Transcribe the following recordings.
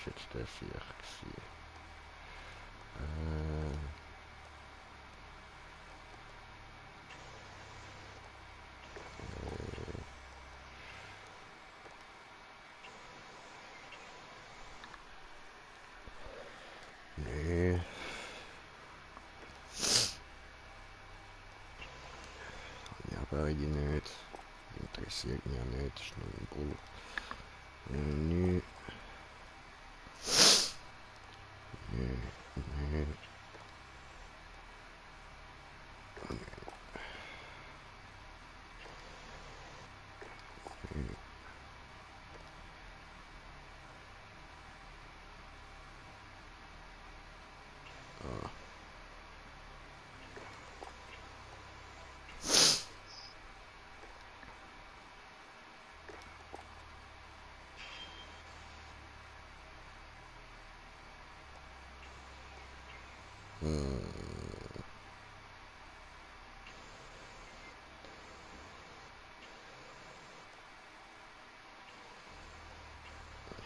jetzt der Viech gewesen? Nee. Ja, beide nicht. Interessiert mich ja nicht. Ist nur ein Bull. Nee. Nee. Nee.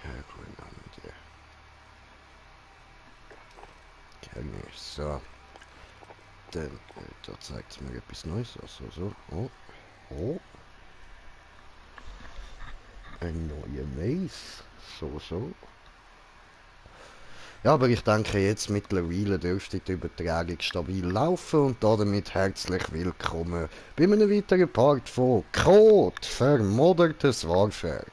Ja, gut, dann mit dir. Gerne. So. Dann, da zeigt es mir etwas Neues. Also, so. Oh. Oh. Ein neuer Maze. So, so. Ja, aber ich denke, jetzt mittlerweile dürfte die Übertragung stabil laufen und damit herzlich willkommen bei einem weiteren Part von Code Vermoddertes Warfare.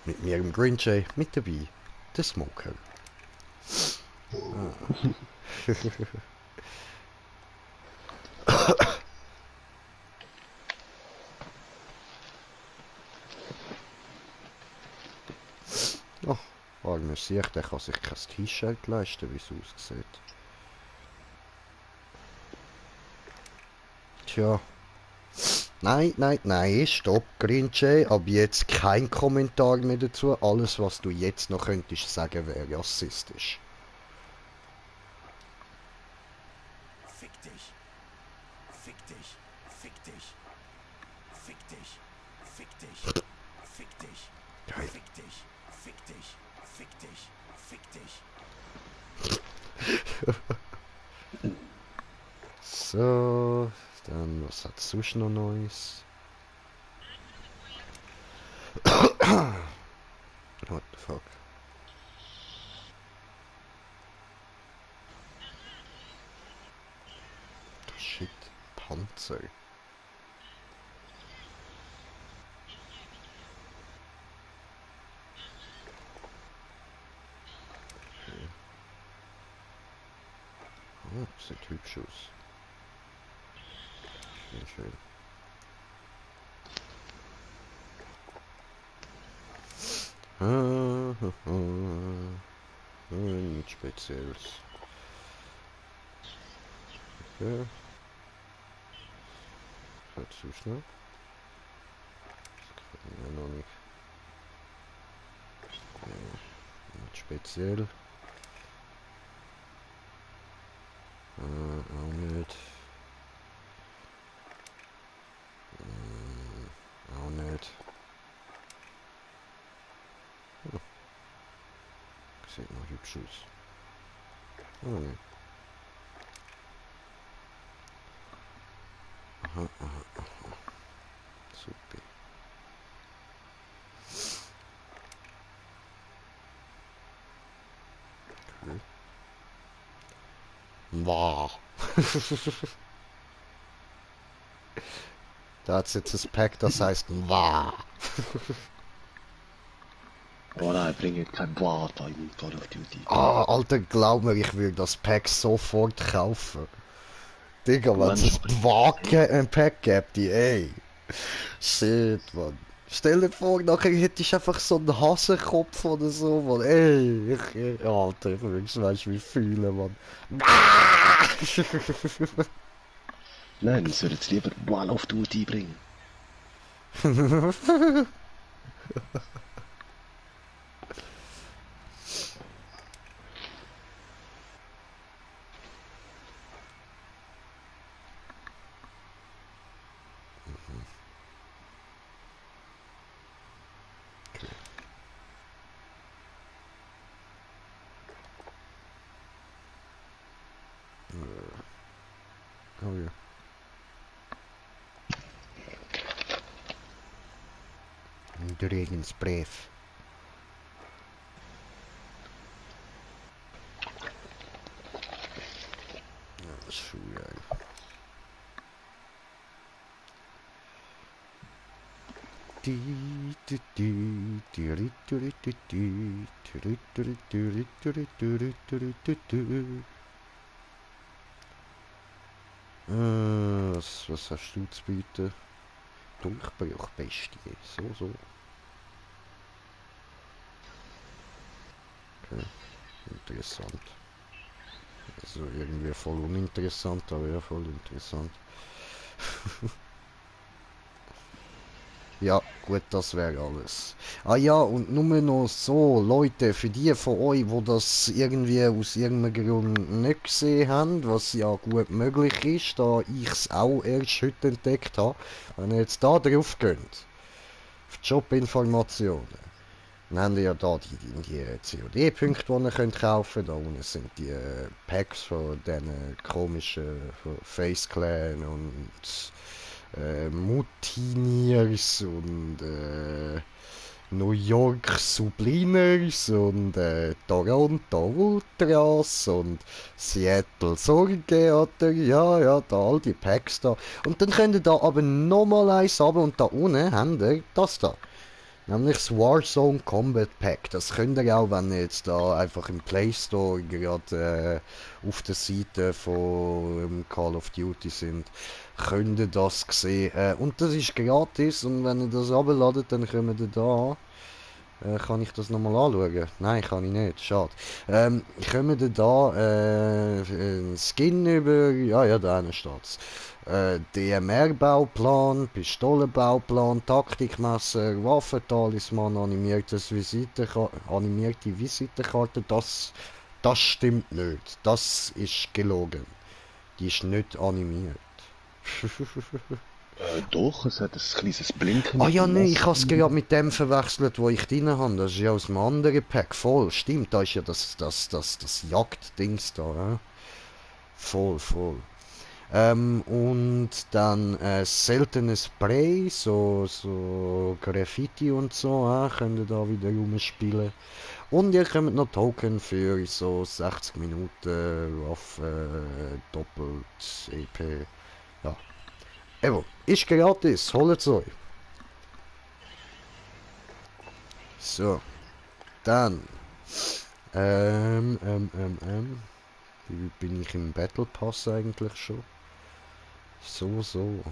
Mit mir, im Green Jay, mit dabei, der Smoker. Oh, armer Sieg, der kann sich kein T-Shirt leisten, wie es aussieht. Tja. Nein, nein, nein, stopp, Green Jay, ab jetzt kein Kommentar mehr dazu. Alles, was du jetzt noch könntest sagen, wäre rassistisch. Fick dich. Fick dich. Fick dich. Fick dich. Fick dich. Fick dich. Geil. Fick dich. Fick dich. Fick dich. Fick dich. So, dann, was hat sonst noch Neues? What the fuck? Shit, Panzer. Oh, sieht hübsch aus. Schön, schön. Nichts Spezielles. Okay. Was hat sonst noch? Das gefällt mir noch nicht. Nicht speziell. Auch nicht. Auch nicht. Oh, sieht noch hübsch aus. Oh ne. Aha, aha, aha. Super. Cool. Wow. Da hat's jetzt das Pack, das heißt wow. Oh nein, bring jetzt kein Bart in Call of Duty. Ah, Alter, glaub mir, ich würde das Pack sofort kaufen. Digga, wenn es ein Pack gibt, ey. Shit, Mann. Stell dir vor, nachher hättest du einfach so einen Hasenkopf oder so, Mann. Ey, Alter, ich weißt wie ich fühle, Mann. Nein, ich würde jetzt lieber Call of Duty bringen. Oh ja. Übrigens Brief. Ja, das ist schon geil. Was hast du zu bieten? Durchbruch, Bestie. So. Okay, interessant. Also irgendwie voll uninteressant, aber ja, voll interessant. Ja, gut, das wäre alles. Ah ja, und nur noch so, Leute, für die von euch, wo das irgendwie aus irgendeinem Grund nicht gesehen haben, was ja gut möglich ist, da ich es auch erst heute entdeckt habe, wenn ihr jetzt da drauf geht, auf Jobinformationen, dann habt ihr ja da die COD-Punkte, die ihr könnt kaufen könnt. Da unten sind die Packs von diesen komischen von Face Clan und Mutineers und New York Subliners und Toronto Ultras und Seattle Sorgeater, ja, da all die Packs da. Und dann könnt ihr da aber nochmal eins haben und da unten habt ihr das da. Nämlich das Warzone Combat Pack. Das könnt ihr auch, wenn ihr jetzt da einfach im Play Store gerade auf der Seite von Call of Duty sind, könnt ihr das sehen. Und das ist gratis und wenn ihr das runterladet, dann kommt ihr da. Kann ich das nochmal anschauen? Nein, kann ich nicht. Schade. Kommen wir da einen Skin über... Ja, da hinten steht's. DMR-Bauplan, Pistolenbauplan, Taktikmesser, Waffentalisman, animierte Visitenkarte. Das stimmt nicht. Das ist gelogen. Die ist nicht animiert. Doch, es hat ein kleines Blinken. Ah ja, nee, ich habe es gerade mit dem verwechselt, wo ich drin habe. Das ist ja aus einem anderen Pack. Voll, stimmt, da ist ja das Jagddings da. Ja? Voll. Und dann seltenes Spray, so Graffiti und so, könnt ihr da wieder rumspielen. Und ihr bekommt noch Token für so 60 Minuten Waffe, doppelt EP. Ja. Evo, ist gratis, holt es euch. So, dann. Wie bin ich im Battle Pass eigentlich schon? So.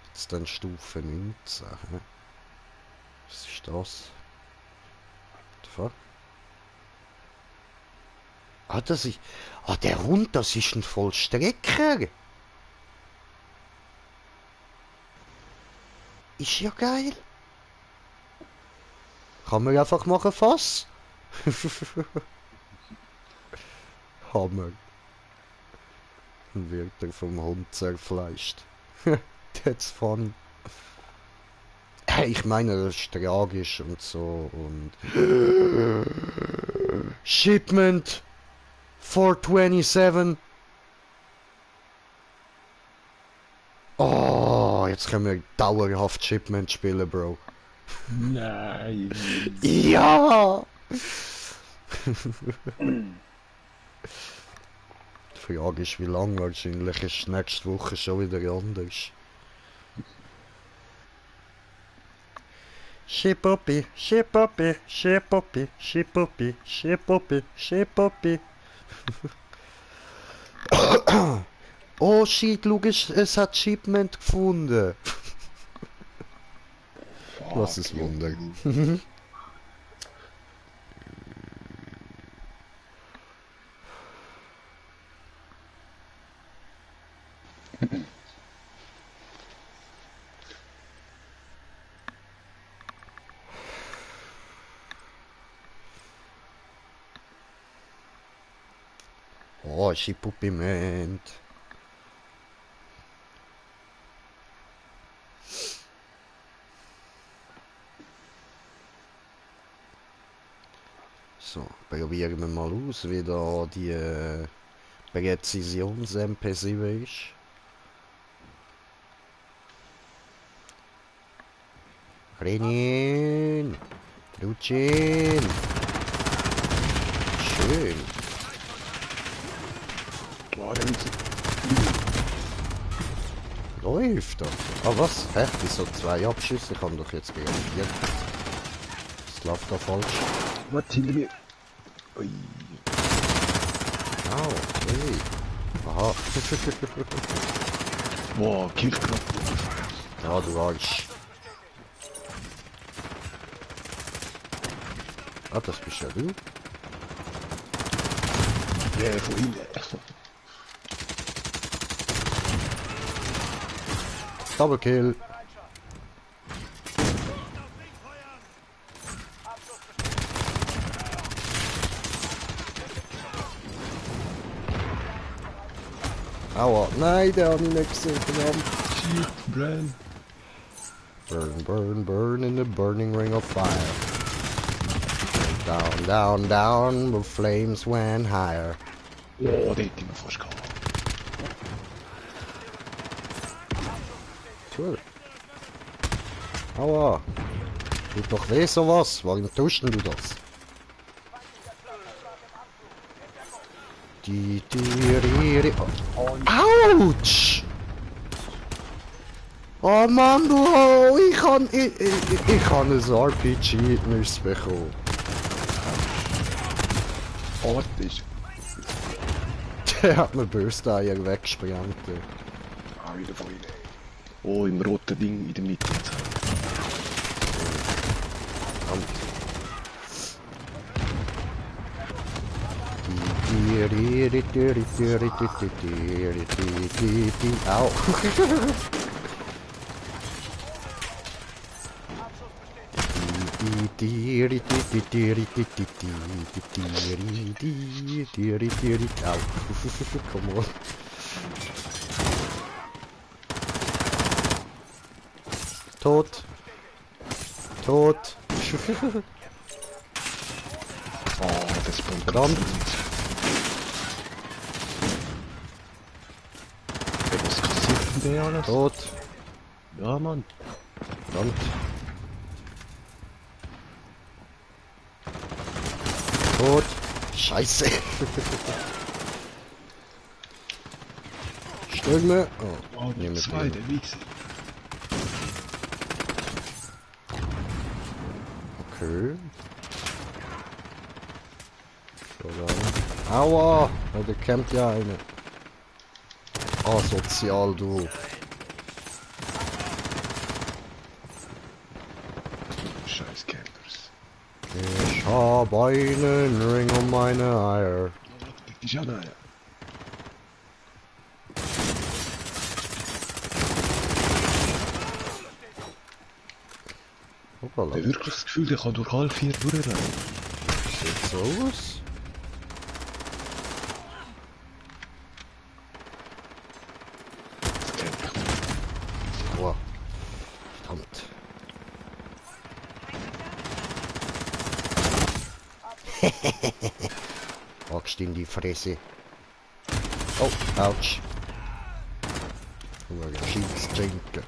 Jetzt dann Stufe 19. Hä? Was ist das? What the fuck? Der Hund, das ist ein Vollstrecker. Ist ja geil. Kann man einfach machen, Fass. Hammer. Dann wird er vom Hund zerfleischt. That's funny. Ich meine, das ist tragisch und so und... Shipment 427. Oh, jetzt können wir dauerhaft Shipment spielen, Bro. Nein. Ja! Die Frage ist, wie lang wahrscheinlich ist nächste Woche schon wieder anders. Shippopi. Oh shit, schau, es hat Shipment gefunden. Was ist Wunder. Oh, Schippupiment. So, probieren wir mal aus, wie da die Präzisions-MP7 ist. Renin. Lutschen. Schön. Boah, der Wichser. Läuft doch. Ah was? Hä? Wieso 2 Abschüsse? Ich kann doch jetzt gegen 4. Das läuft da falsch. Was hinter mir? Ui. Au, ui. Aha. Boah, Killknopf. Ja, du Arsch. Ah, das bist ja du. Ja, von hinten. Double Kill. Aua, nein, der hat mich nicht gesehen, verdammt. Shit, Bran. Burn, burn, burn in the burning ring of fire. Down, down, down, the flames went higher. Boah, der hätte ich mir fast gehabt. Cool. Aua. Tut doch weh sowas. Warum tust denn du das? Autsch! Oh Mann, du, ich kann ein RPG nicht bekommen. Hart ist. Der hat mir Bürsteier weggesprengt. Ah, wieder von hinten. Oh, im roten Ding in der Mitte jetzt. Au. Au. Come on. Tot. Tot. Oh, das ist Verdammt. Was kassiert denn der alles? Tot. Ja, Mann. Verdammt. Tot. Scheiße. Stürme. Oh, Oh, nehme zwei, der Wichser. Okay. So dann. Aua! Ja, der kämpft ja eine. Asozial, du. Scheiß Campers. Ich hab einen Ring um meine Eier. Das ist ja naja. Hoppala. Der hat wirklich das Gefühl, der kann durch halb 4 durchrennen. Sieht so aus. Das kennt ich nicht. Wow. Verdammt. Axt in die Fresse. Oh, ouch. Cheats trinken.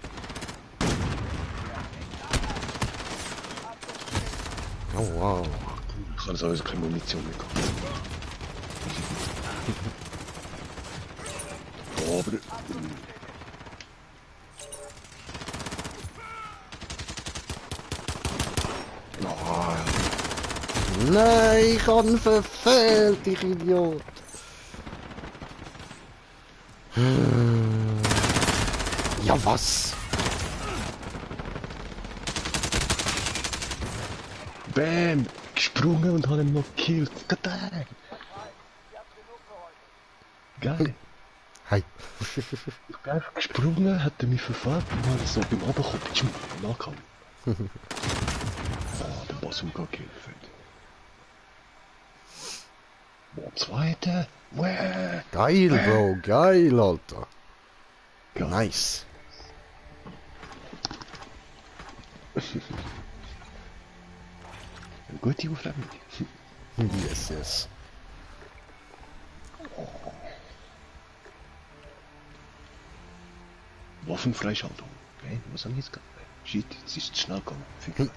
Oh wow. Ich habe sowieso keine Munition mehr gehabt. Oh, aber... Nein, ich hab ihn verfehlt, ich Idiot. Ja, was? Bam! Gesprungen und hat ihn noch gekillt. Geil. Hi. Ich bin einfach gesprungen, hat er mich verfolgt und hat so beim Abkommen nachgehauen. Oh, der Bazooka gekillt. Boah, zweite. Wäh. Geil, Bro, geil, Alter. Ja. Nice. Eine gute Aufnahme. Yes, yes. Waffenfreischaltung. Okay, was haben wir jetzt gehabt? Shit, jetzt ist es schnell gegangen. Hm.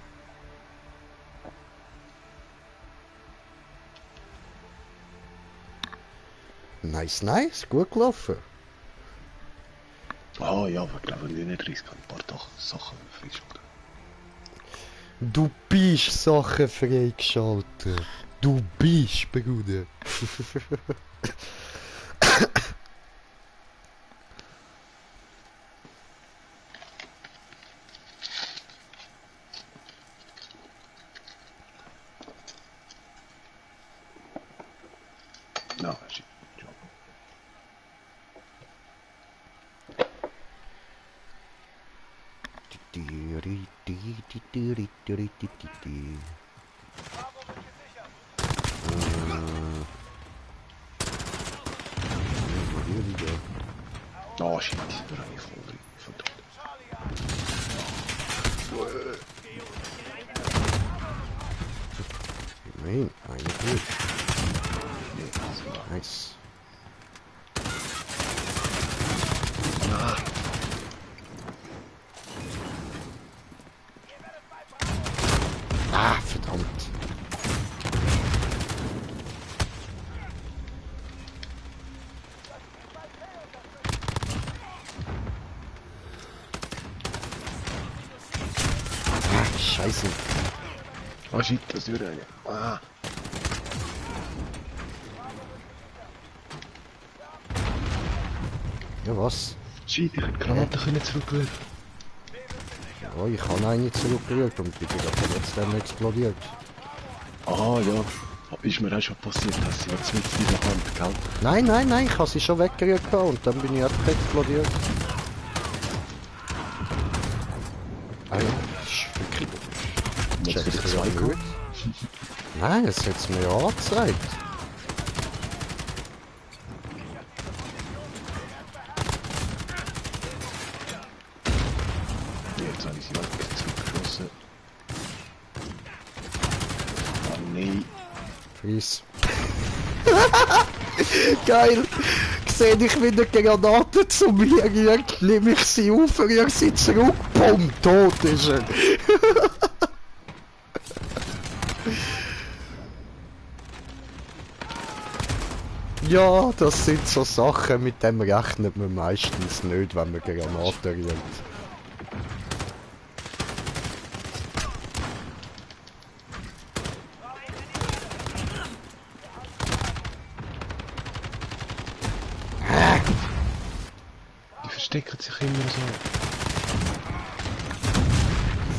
Nice, nice, gut gelaufen. Ah ja, aber ich glaube, in den 30 habe ich ein paar Sachen freigeschaltet. Du bist Sachen freigeschaltet. Du bist, Bruder. Na, shit. Oh shit, da habe ich voll drin. Verdammt. Immerhin, eine gut. Nee, das war... Nice. Ah, verdammt. Ah, Scheiße. Oh shit, das ist wieder eine. Ah. Ja, was? Shit, ich hätte Granaten können zurückwerfen. Ja, ich habe eine zurückgerührt und bin gerade letztendlich explodiert. Ah ja, ist mir auch schon passiert, dass sie jetzt mit dieser Hand, gell? Nein, nein, nein, ich habe sie schon weggerührt und dann bin ich einfach explodiert. Ah ja, das ist wirklich... Jetzt wieder Check's zwei ja geholt. nicht. Nein, es hat es mir ja angezeigt. Jetzt habe ich sie weg zurückgeschossen. Ah nein. Freeze. Geil! Sehe ich wieder Granate zu mir rührt, nehme ich sie auf, rühre sie zurück, bumm, tot ist er. Ja, das sind so Sachen, mit dem rechnet man meistens nicht, wenn man Granaten rührt. Die verstecken sich immer so.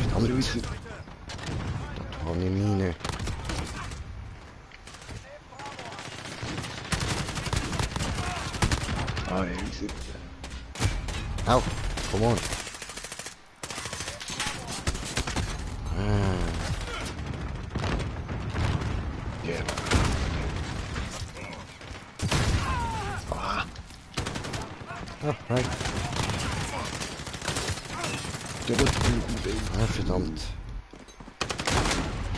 Verdammt. Das habe ich Mine. Ah, easy. Au, come on. Yeah. Ah, Ah, nein. der wird gut. Ah, verdammt.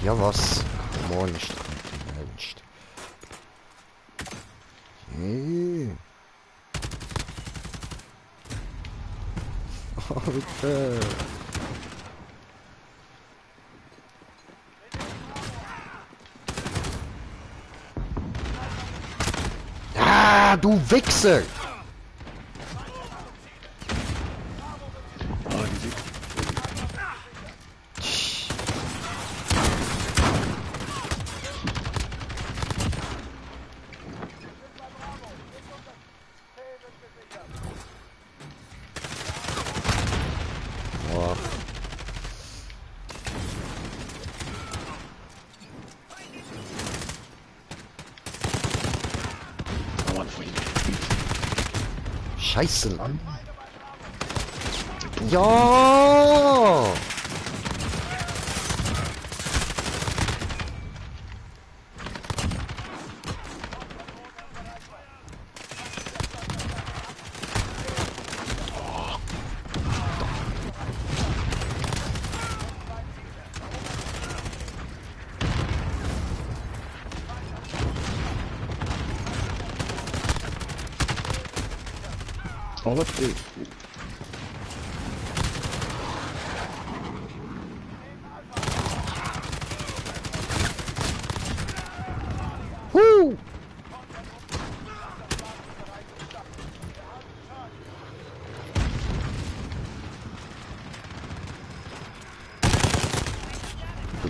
Ja, was? Come on, ist doch nicht im Ernst. Hey. Alter. Ah, du Wichser! Ah, die sind... Oh. Oh Mann, von ihnen. Scheiße. Mann. Ja! Alle drei.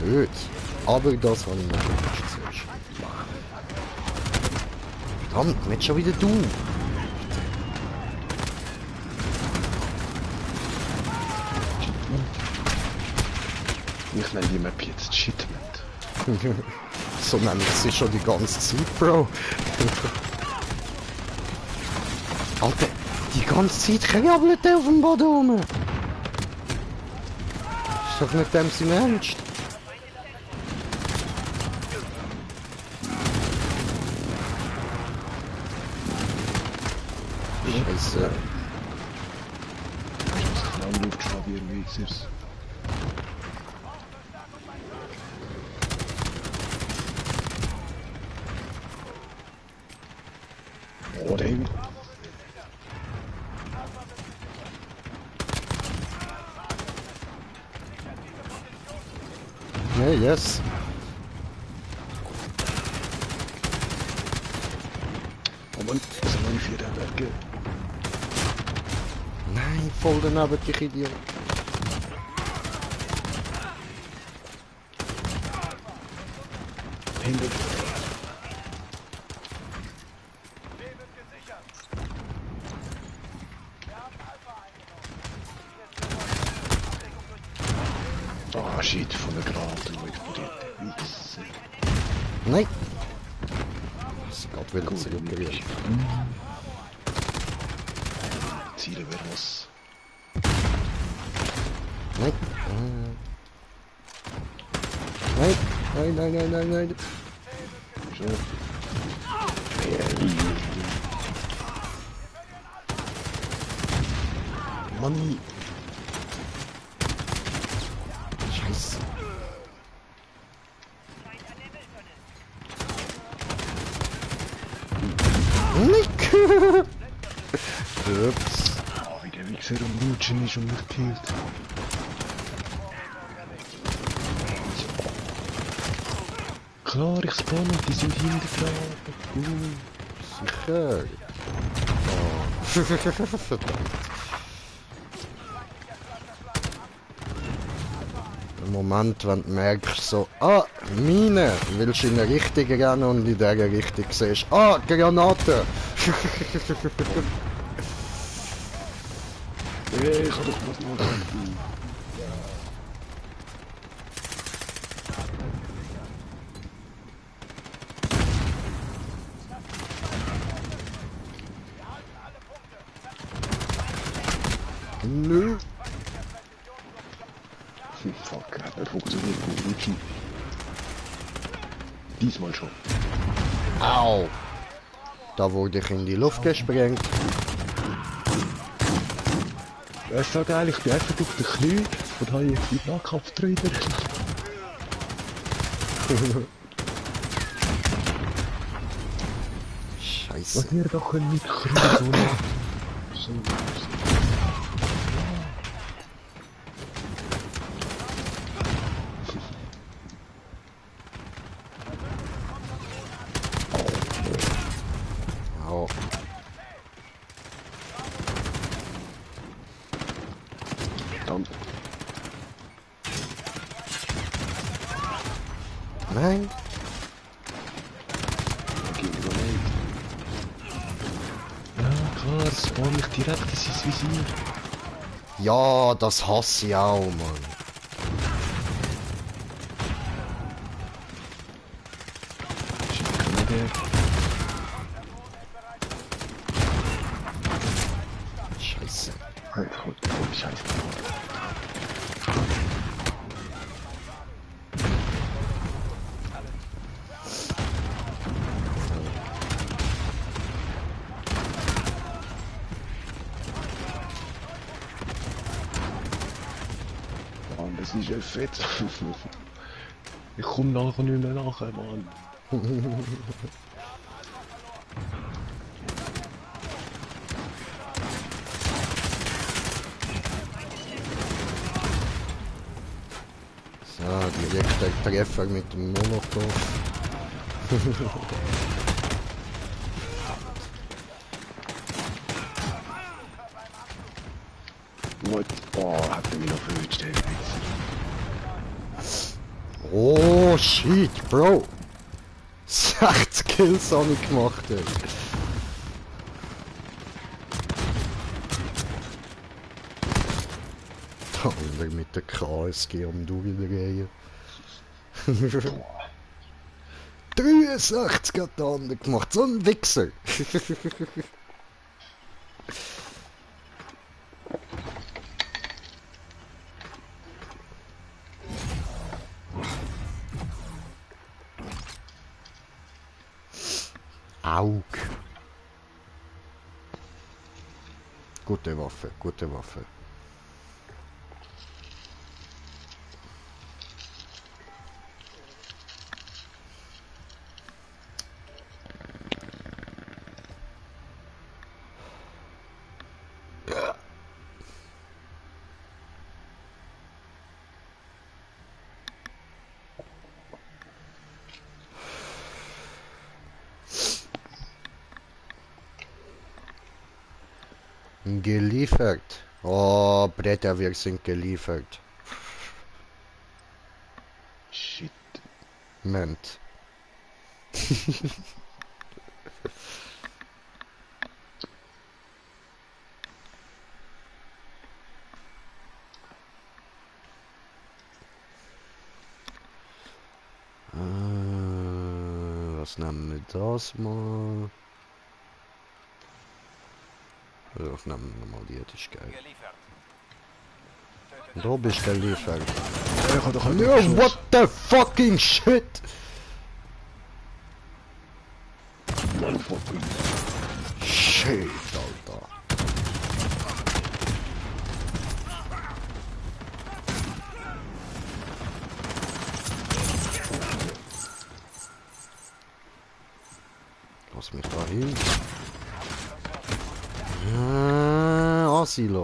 nicht. Aber das habe ich noch nicht zuerst. Verdammt, nicht schon wieder du. Ich nenne die Map jetzt Shitment. So nenne ich sie schon die ganze Zeit, Bro. Alter, die ganze Zeit krabbelt der auf dem Boden rum. Ist doch nicht dem sein Ernst. Scheiße. Ich muss genau Luft schrabieren, wie es ist. Oh, David. Nee, yes. Oh Mann, das sind meine 4 Berge. Nein, voll daneben, dich Idiot. Hinter. Ah, shit, von der Granate noch explodiert. Wichse. Nein. Sie geht wieder zurückgeriert. Ziele wäre was. Nein. Nein. Nein, nein, nein, nein, nein. So. Mann. Scheiße. Nick! Ups. Oh, wie der Wichser am Lutschen ist und mich killt. Klar, ich spawn und die sind hintergraben. Sicher. Oh. Verdammt. Im Moment, wenn du merkst, so, ah, Mine, willst du in eine Richtung rennen und in dieser Richtung siehst, ah, Granate. Ich hab doch was machen. Nö. Fuck, er funktioniert gut. Lutschen. Diesmal schon. Au. Da wurde ich in die Luft gesprengt. Das ist so geil, ich bin einfach auf den Knie und habe jetzt die Nahkampf drüber. Scheiße. Was wir doch können mit Krügen so. Au. Dann. Nein. Ja, klar, spawn ich direkt in sein Visier. Ja, das hasse ich auch, Mann. Scheiße. Scheiße. Mann, das ist ja fett. Ich komm nachher nicht mehr nachher, Mann. So, direkt der Treffer mit dem Molotow. What? Oh, hat er mich noch verwünscht, ey. Oh shit, Bro! 60 Kills habe ich gemacht, ey. Der andere mit der KSG am Durchdrehen. 63 hat der andere gemacht, so ein Wichser! Aug. Gute Waffe, gute Waffe. Geliefert. Oh, Bretter, wir sind geliefert. Shit. Moment. Was nehmen wir das mal? Ich nehme mal die, das ist geil. Du bist geliefert. Ich hab doch einen No, Schuss. what the fucking shit? Motherfucker. Shit, Alter. Lass mich da hin. Asilo.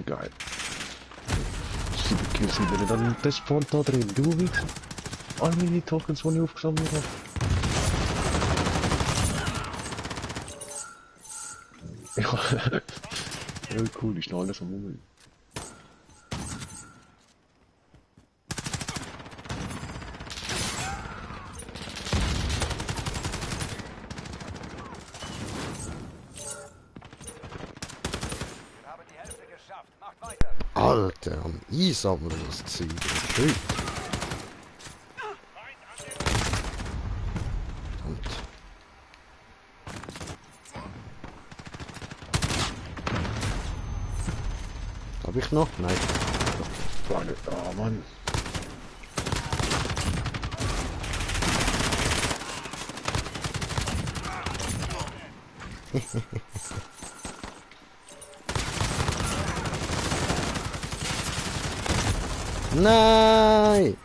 Geil. 7 Kills sind wir dann das Spawn da drin. Du Wichser. All meine Tokens, die ich aufgesammelt habe. Ja. Ja, cool, ist noch alles am Moment. Alter, am Einsammeln das Zeug. Schön. Verdammt. Hab ich noch? Nein. Oh Mann. Nein!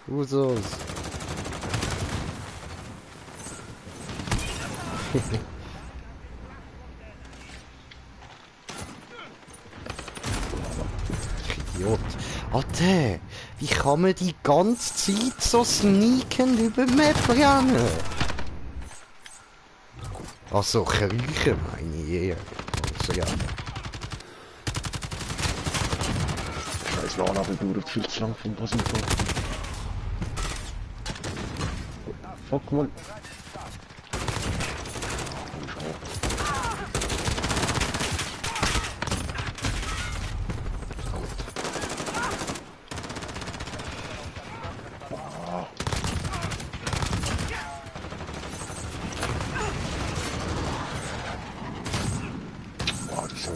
Usos. Idiot. Alter, wie kann man die ganze Zeit so sneaken über die Map rennen? Also kriechen meine ich eher. Also ja. Scheiß Laden dauert viel zu lang vom Passen. Fuck man.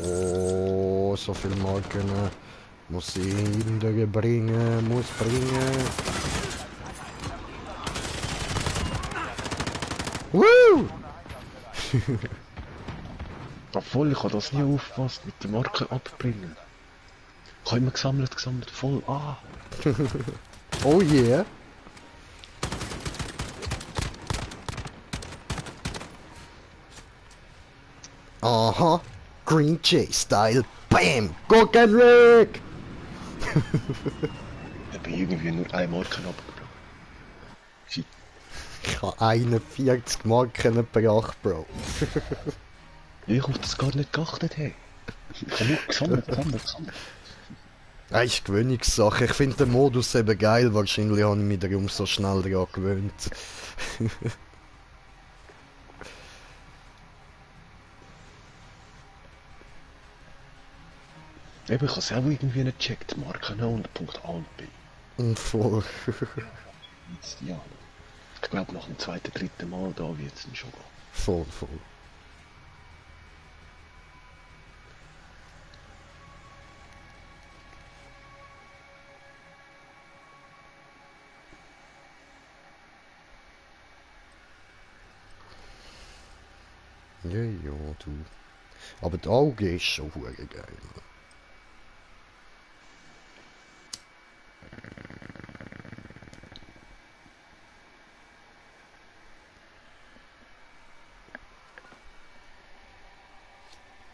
Oh, so viel Marken. Muss ich hinterher bringen, muss bringen. Woo! Voll, ich habe das nie aufgepasst mit der Marke abbringen. Ich habe immer gesammelt, voll. Ah! Oh yeah! Aha. Green Jay Style. Bam. Guggenrick. Ich habe irgendwie nur eine Marke abgebracht. Shit. Ich habe 41 Marken gebracht, Bro. Ich auf das gar nicht geachtet, hey. Ich habe nur gesammelt. Das ist Gewöhnungssache. Ich finde den Modus eben geil. Wahrscheinlich habe ich mich darum so schnell daran gewöhnt. Eben, ich habe es auch irgendwie nicht gecheckt. Marken und Punkt A und B. Und voll. Jetzt, ja. Ich glaube, nach dem zweiten, dritten Mal da wird es dann schon gehen. Voll. Ja, du. Aber die Auge ist schon hure geil.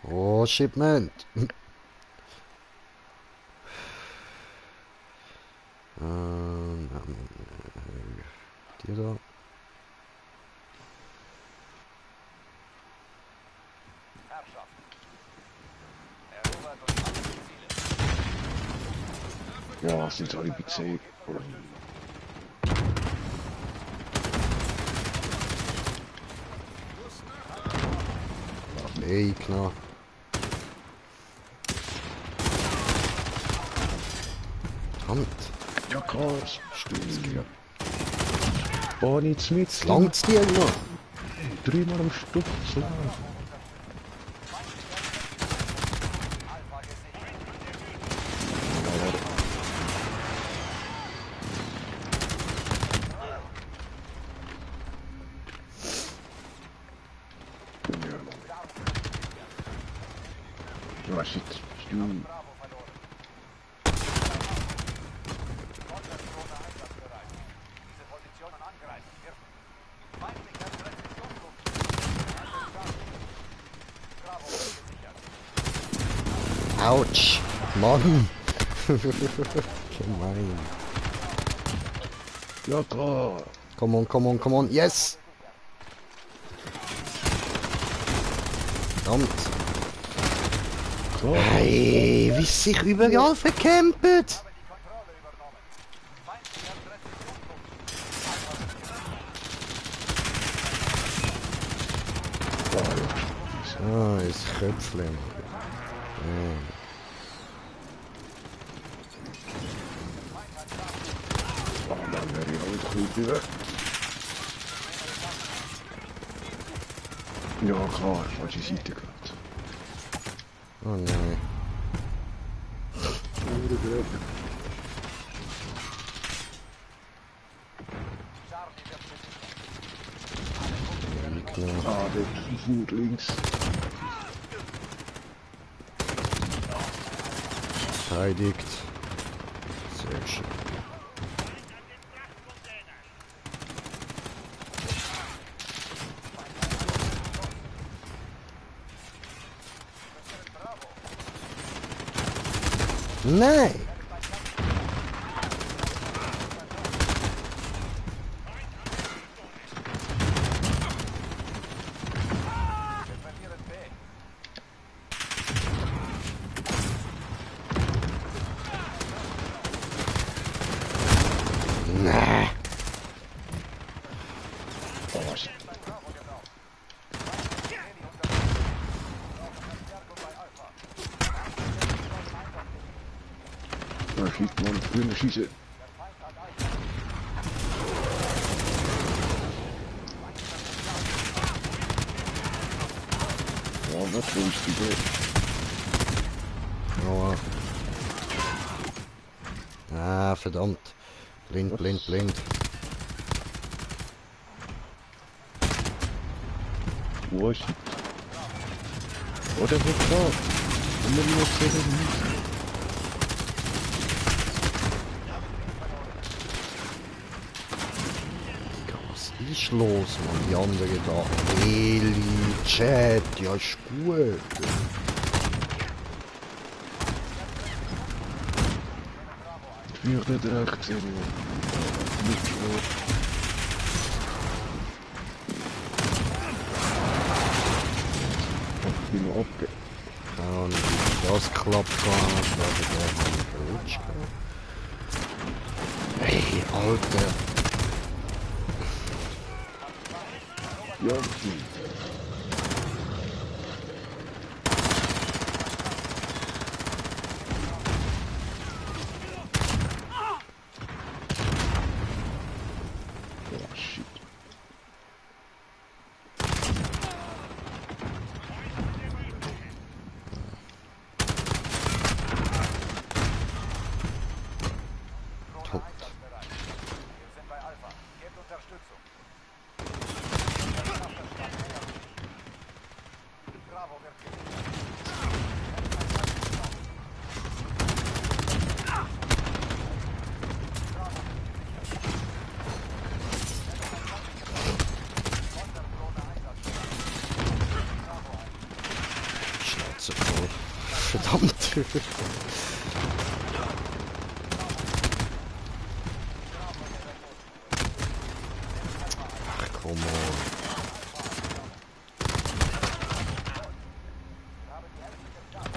Oh, Shipment! Die da. Ja, sind alle bei C. Ey, knapp. Hand. Ja, klar. Stimmt. Oh, nichts mit. Langt's dir noch? Dreimal am Stück. So. Ja, shit. Stimmt. Autsch! Mann! Gemein. Ja, klar. Come on, yes! Verdammt! Klar. Hey, wie sich überall verkämpft! Ah, ist Köpfchen. Oh Mann, wäre ich auch gut wieder. Ja, klar. Falsche Seite gehabt. Oh nein. Ah, der Fuß links. Verteidigt. Sehr schön. Nein! Nein! Oh, shit. Da schießt man grüne Schieße. Ja, was ist die Idee? Aua. Ah, verdammt. Blind. Wo ist sie? Oh, der wird da. Und dann nur 10 Minuten. ist los, Mann? Die anderen da. Eli, Chat, ja ist gut. Ich bin nicht recht gesehen. Nicht schwer. Ich bin noch abge... Ja, und das klappt gar nicht, weil der mal verrutscht. Hey, Alter. Ja, oh shit. Top. Wir sind bei Alpha. Gebt Unterstützung. Bravo wird gesichert. Schnauze voll. Verdammt. Ach, komm on.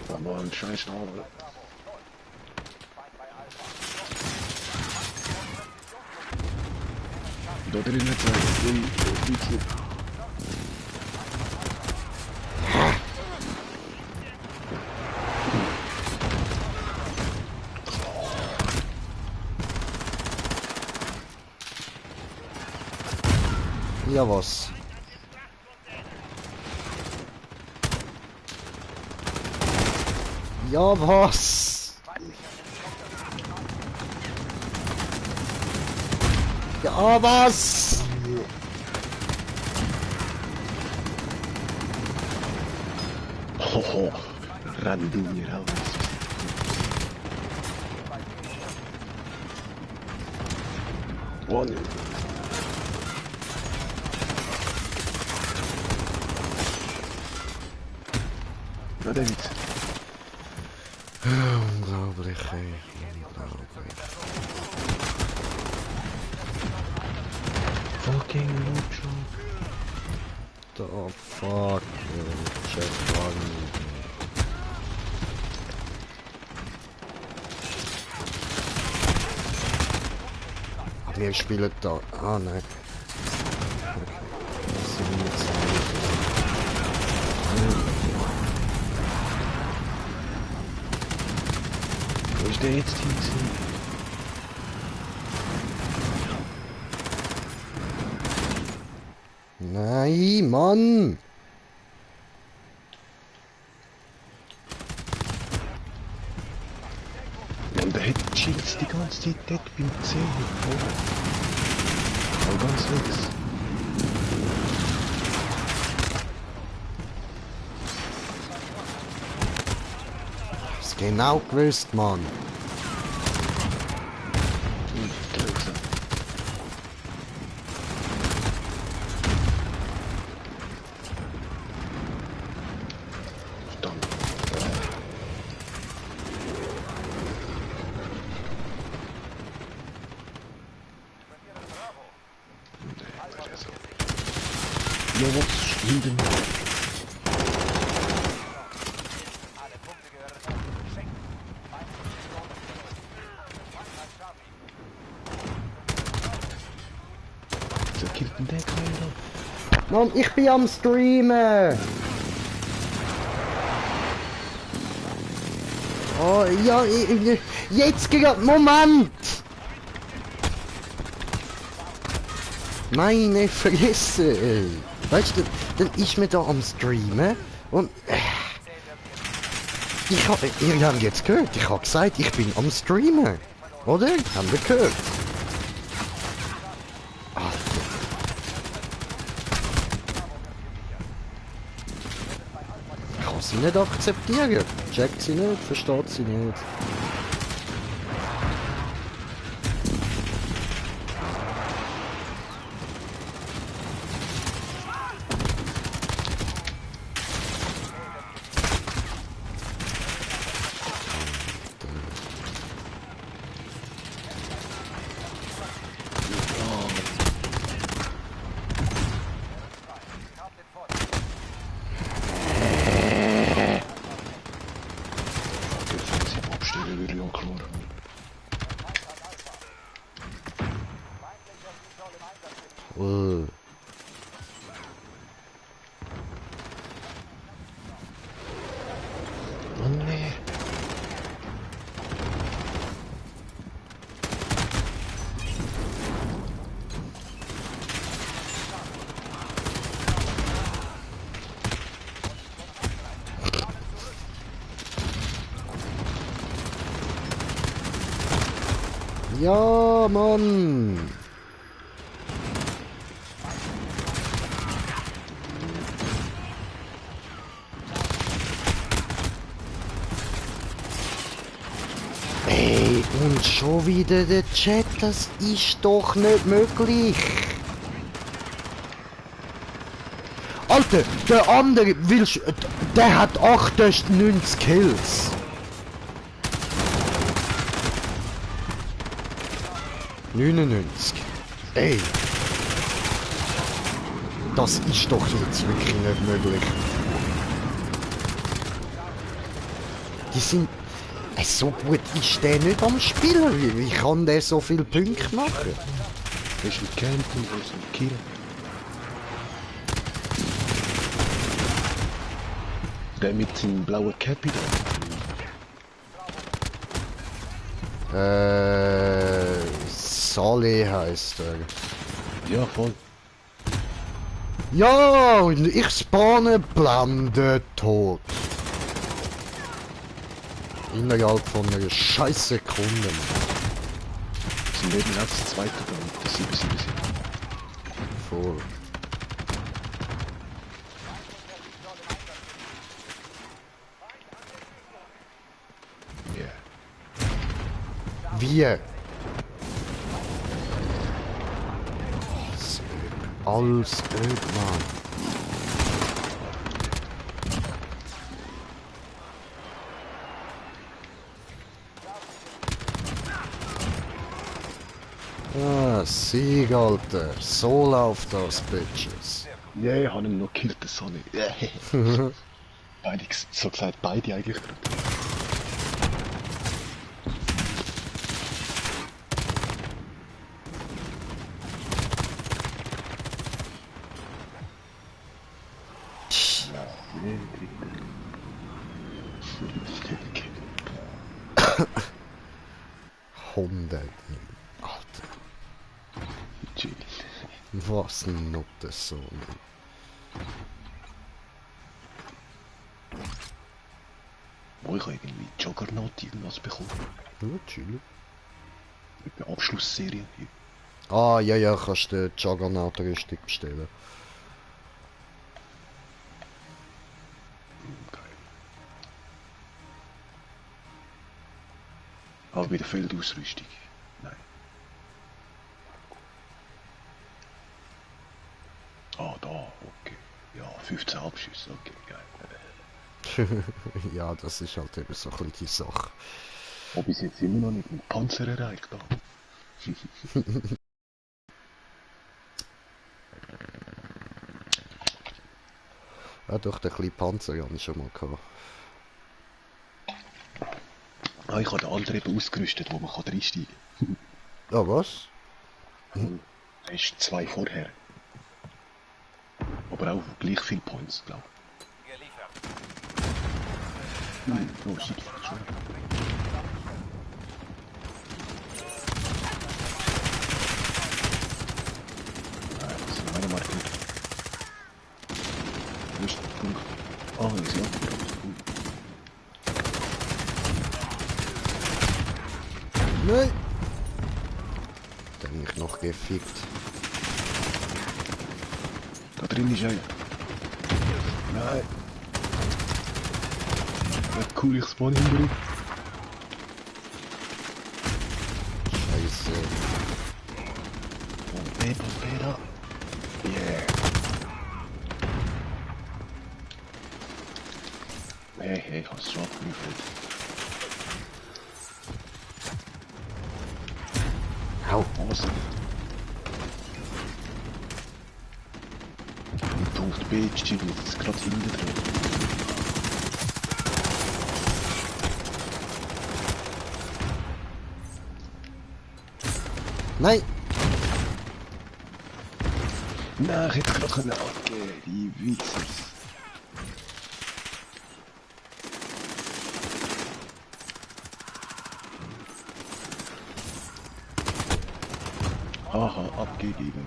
Oh Mann, scheiß Name. Da drinnen sein. Ja, was? Ja, was? Ja, was? Hoho, renn du mir raus. Oh ne. Na David. Unglaublich, ey. Unglaublich. Fucking Lucho. The fuck, Jeff Wagen. Wir spielen da. Ah, nein. Okay. Das sind wir jetzt. Wo ist der jetzt hin? Nein, Mann! Und der hat Shields die ganze Zeit dort beim C. Aber ganz links. Das genau gewusst, Mann. Größer. Verdammt. Ja, was stimmt denn? Alle Punkte gehören uns. Schenken. So killt denn der keiner? Mann, ich bin am Streamen! Oh, ja, jetzt gerade, Moment! Nein, nicht vergessen, ey. Weißt du, dann ist mir da am Streamen und... ihr habt jetzt gehört, ich habe gesagt, ich bin am Streamen. Oder? Haben wir gehört? Ich kann sie nicht akzeptieren. Checkt sie nicht, versteht sie nicht. Ja, Mann! Ey, und schon wieder der Chat, das ist doch nicht möglich! Alter, der andere willst, der hat 98 Kills. ...99. Ey. Das ist doch jetzt wirklich nicht möglich. Die sind... so gut ist der nicht am Spielen. Wie kann der so viele Punkte machen? Das ist ein Camping, das ist ein Kill. Der mit seinem blauen Cappy da. Saleh heisst er. Ja, voll. Ja, und ich spawne Blende tot. Innerhalb von einer scheiß Sekunde. Sie leben als Zweiter damit, das 777. Voll. Yeah. Wie? Alles irgendwann. Ah, Sieg, Alter. So läuft das, Bitches. Yeah, ich habe ihn noch gekillt, das Sonne. Beide, so gesagt, beide eigentlich gerade. Hunde. Alter. Chill. Was ein Nuttensohn. Wo ich habe irgendwie Juggernaut irgendwas bekommen. Ja, chill. Eine Abschlussserie. Ah, ja, ja, kannst du die Juggernaut-Rüstung bestellen. Geil. Aber wieder Feldausrüstung. Nein. Ah, da, okay. Ja, 15 Abschüsse, okay, geil. Ja, das ist halt eben so ein bisschen die Sache. Aber bis jetzt immer noch nicht mit Panzer erreicht da. Ja, doch, den kleinen Panzer hatte ich schon mal gehabt. Ah, ich habe den anderen eben ausgerüstet, wo man reinsteigen kann. Ja, was? Da ist 2 vorher. Aber auch gleich viele Points, glaube ich. Nein, oh shit, schon. Nein, das ist meine Marke. Wo ist der Punkt? Ah, ich sehe auch. Nein! Dann bin ich noch gefickt. Da drin ist einer. Nein. Ja, cool, ich spawn hinterher. Scheiße. Pompera. Yeah. Hey, ich hab's schon abgeliefert. Au. Was? Und auf die Beach schieben, jetzt ist gerade hinten drin. Nein! Nein, ich hätte gerade können abgeben, die Witzers. Aha, abgegeben.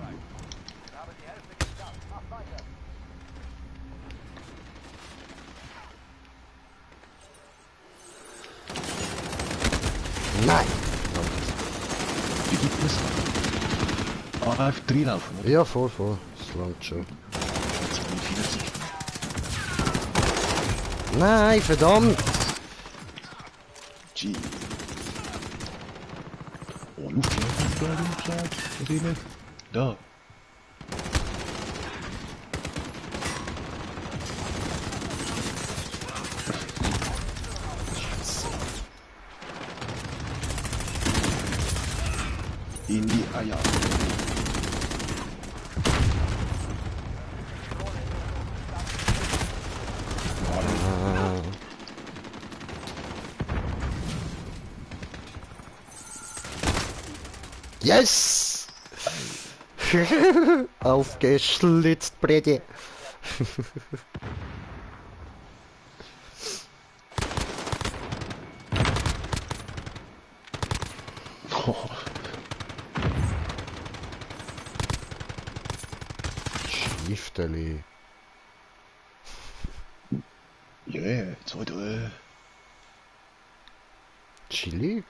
Nein! Ah, einfach reinlaufen, oder? Ja, voll. Das langt schon. 42. Nein, verdammt! Gee. Oh, Luft, was ich nicht? Da. In die Eier. Yes! Aufgeschlitzt, Bredi. Oh, Schifteli. yeah, 2-3. Chillig?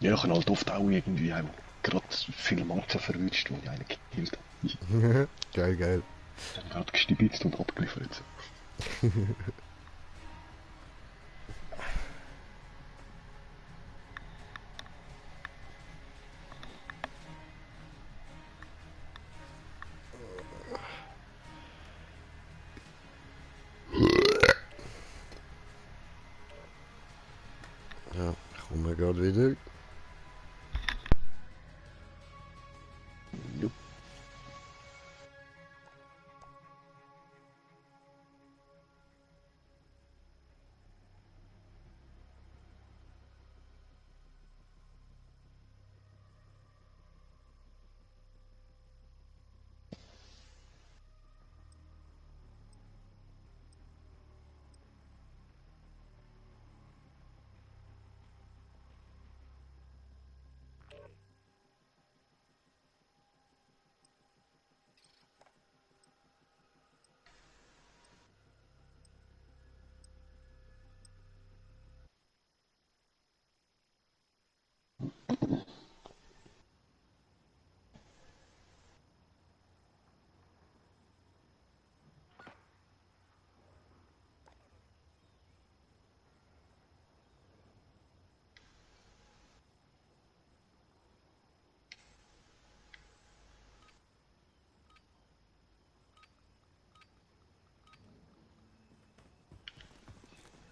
Ja, ich habe halt oft auch irgendwie gerade viele Matchen verwünscht, wo ich einen gekillt habe. Geil. Dann gerade gestibitzt und abgeliefert. Ja, ich komme gerade wieder. Jupp.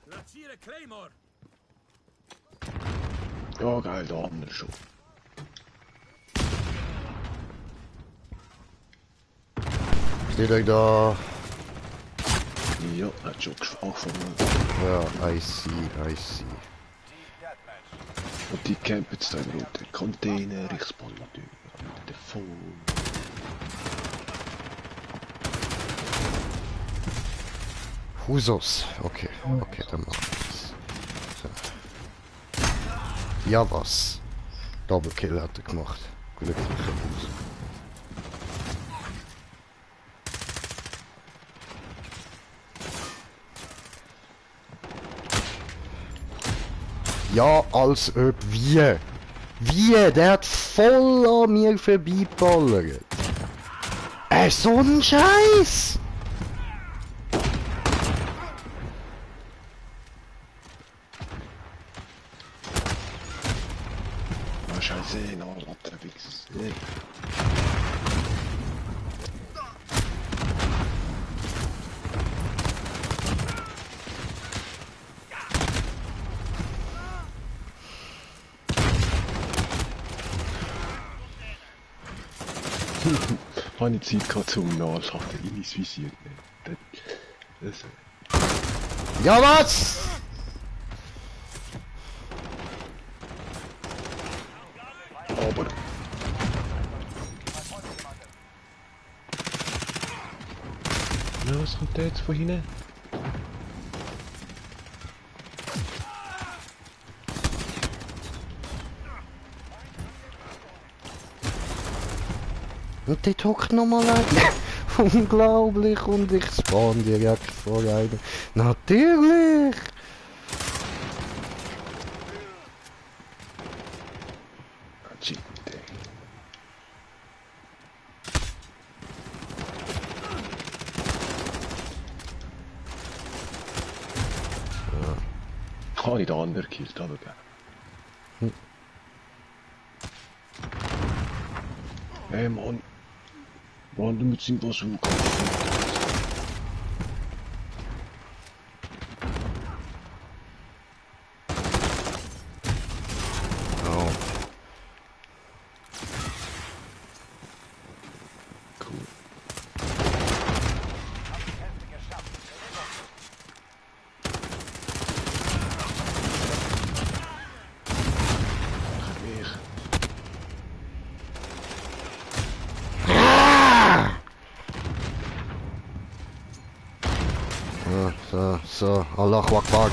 Platziere Claymore! Ja, geil, da haben wir schon. Steht euch da. Ja, hat schon angefangen. Ja, I see. Und die campen jetzt da im roten Container, ich spawn natürlich mit der Telefon. Husos. Okay, dann machen wir's. So. Ja, was? Double Kill hat er gemacht. Glücklicher Hus. Ja, als ob wie? Wie? Der hat voll an mir vorbeiballert. So ein Scheiß! Ah, scheiße, na, Latte, Wix. Nee. Habe ich Zeit gehabt zum Nachschaffen, in ins Visier. Das, Ja, was? aber... Ja, was kommt der jetzt von hinten? Und der hockt nochmal an. Unglaublich, und ich spawn direkt vor einem. Natürlich! Shit, ey. Habe ich den anderen gekillt, aber gerne. Hey Mann. Mann, mit seinem Bazooka. Oh. Cool. Ach, mich. So, Allahu Akbar.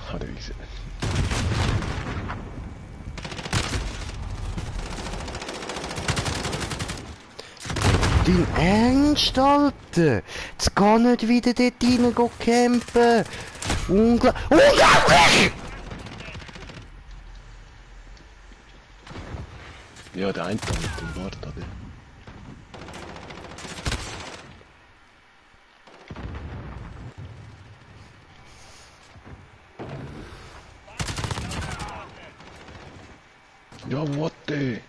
Hat er gesehen. Dein Ernst, Alter? Jetzt geh nicht wieder dort rein campen. Unglaublich! Ja, der eine da mit dem Wort, oder? Ja, what the?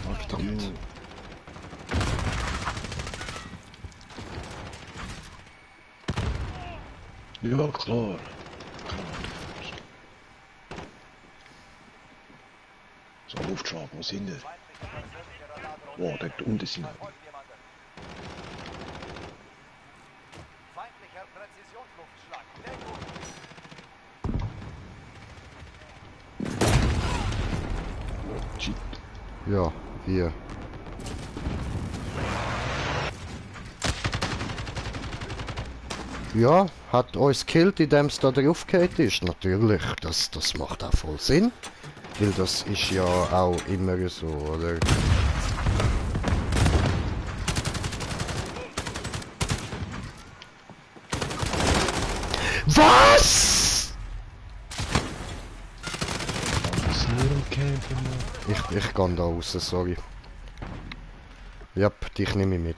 Verdammt. Ja, klar. So, Luftschlag, wo sind wir? Wow, dort unten sind wir. Feindlicher Präzisionsluftschlag. Sehr gut. Shit. Ja, wir. Ja, hat uns gekillt, indem es da draufgehauen ist. Natürlich, das macht auch voll Sinn. Weil das ist ja auch immer so, oder? Was? Was ist nur im Camp, Mann? Ich gehe da raus, sorry. Ja, dich nehme ich mit.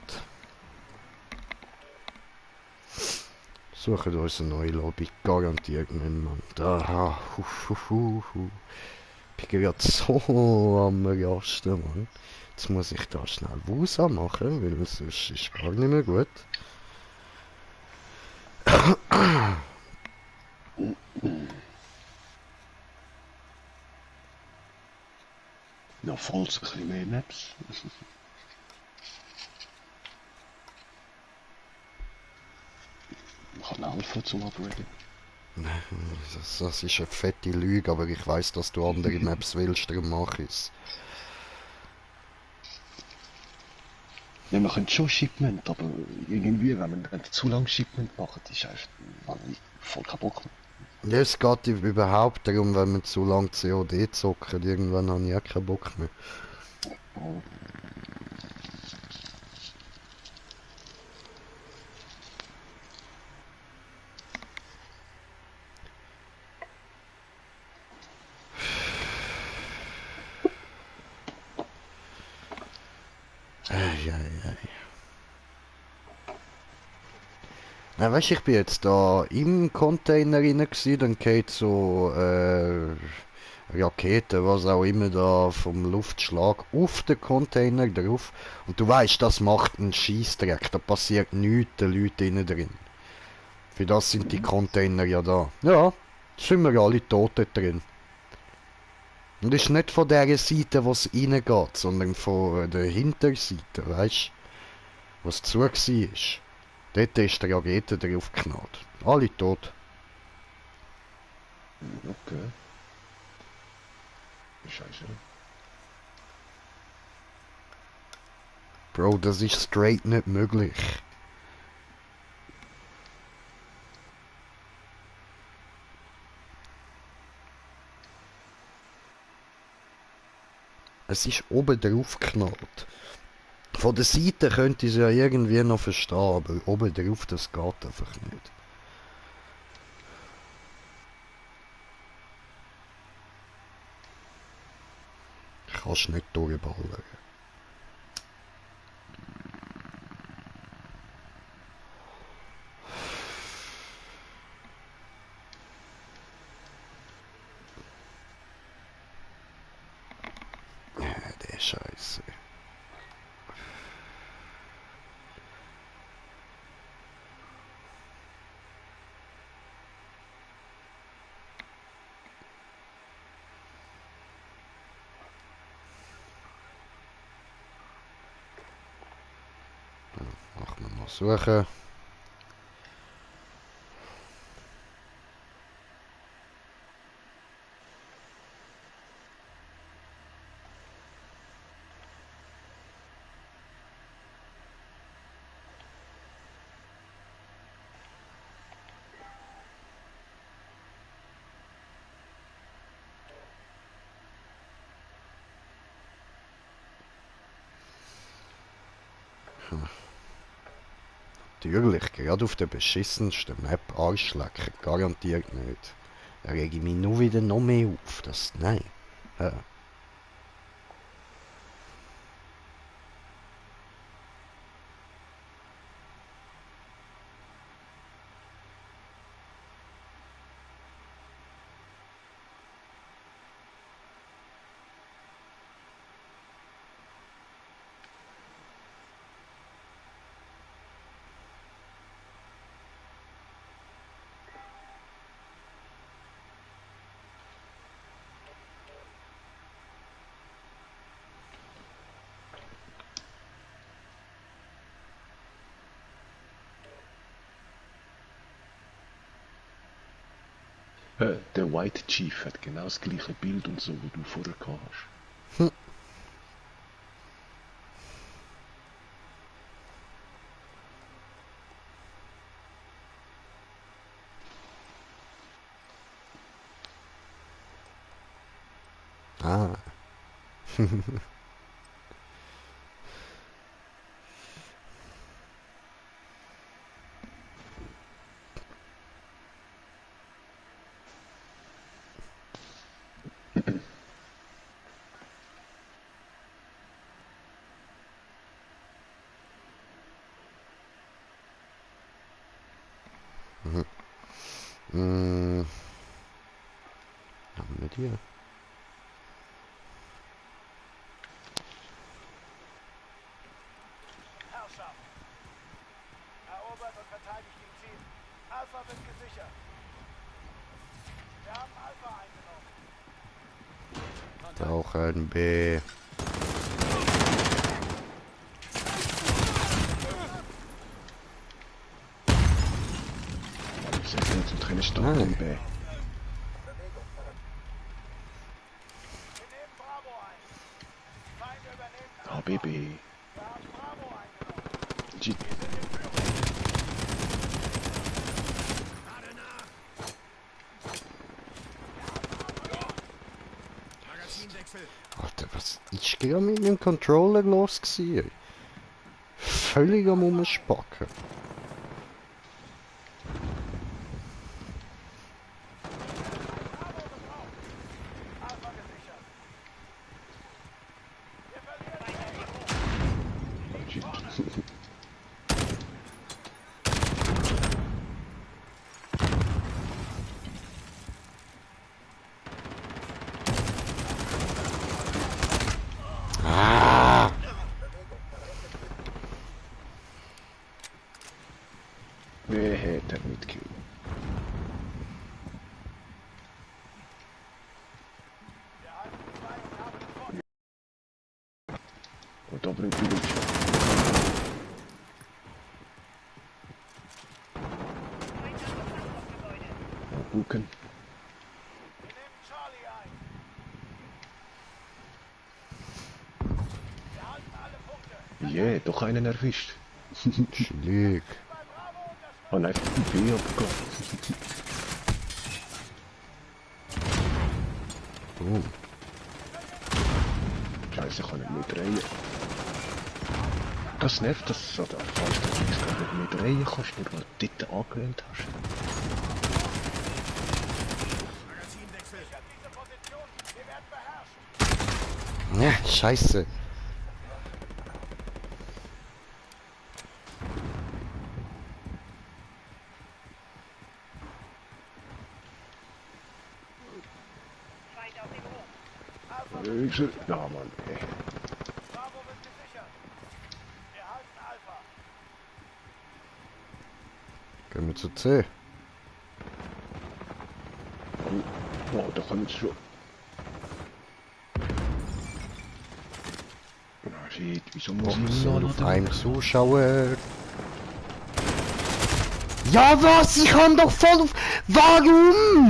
Suchen uns eine neue Lobby, garantiert nicht, Mann. Da, ich bin gerade so am Rasten, Mann. Jetzt muss ich da schnell Wusa machen, weil sonst ist gar nicht mehr gut. Ja, falls ein bisschen mehr Maps. Ich kann helfen zum Upgraden. Das ist eine fette Lüge, aber ich weiß, dass du andere Maps willst, darum mache ich's. Ja, wir können schon Shipment, aber irgendwie, wenn wir zu lang Shipment machen, ist einfach voll kein Bock mehr. Ja, es geht überhaupt darum, wenn wir zu lange COD zocken, irgendwann habe ich auch keinen Bock mehr. Oh. Na, weißt du, ich bin jetzt da im Container rein gewesen, dann geht so Rakete, was auch immer da vom Luftschlag auf den Container drauf. Und du weißt, das macht einen Scheissdreck, da passiert nichts den Leuten innen drin. Für das sind die Container ja da. Ja, sind wir alle tot dort drin. Und das ist nicht von der Seite, wo es reingeht, sondern von der Hinterseite, weißt du, wo es zu war. Dort ist die Rakete drauf geknallt. Alle tot. Okay. Scheiße. Bro, das ist straight nicht möglich. Es ist oben drauf geknallt. Von der Seite könnte ich es ja irgendwie noch verstehen, aber oben drauf, das geht einfach nicht. Kannst nicht durchballern. Ja, der Scheiße. Machen wir mal suchen. Natürlich, gerade auf der beschissensten Map Arschlecken, garantiert nicht. Da rege ich mich nur wieder noch mehr auf. Das, nein. Ja. Der White Chief hat genau das gleiche Bild und so, wie du vorher gehabt hast. Ah. Hm. Haben wir die? Herrschaft! Erobert und verteidigt die Ziel. Alpha wird gesichert. Wir haben Alpha eingenommen. Tauchen B. Sehr viel zum Trainingsstand Nein. in B. Wir nehmen Bravo ein. Feinde übernehmen Alpha. HBB. Wir haben Bravo eingenommen. G Alter, was ist gerade mit meinem Controller los gewesen? Völlig am Umspacken. Alpha gesichert. Wir verlieren G Ah! Wer hätte mitgekillt? Und da bringt die Lutscher. Buken. Wir nehmen Charlie ein. Wir halten alle Punkte. Yeah, doch einen erwischt. Chillig. Bei Bravo unterstützt. Und einfach die B abgegangen. Oh. Scheiße, ich kann nicht mehr drehen. Das nervt, dass so der falsch dass du nicht mehr drehen kannst, nur weil du dort angewöhnt hast. Sichert diese Position. Wir werden beherrscht. Ja, scheiße. Ja, Mann, ey. Bravo wird gesichert. Wir halten Alpha. Gehen wir zu C. Oh, da kommt schon. Ah, shit, wieso muss ich So, noch auf einem Zuschauer. Ja, was? Ich kann doch voll auf... Warum?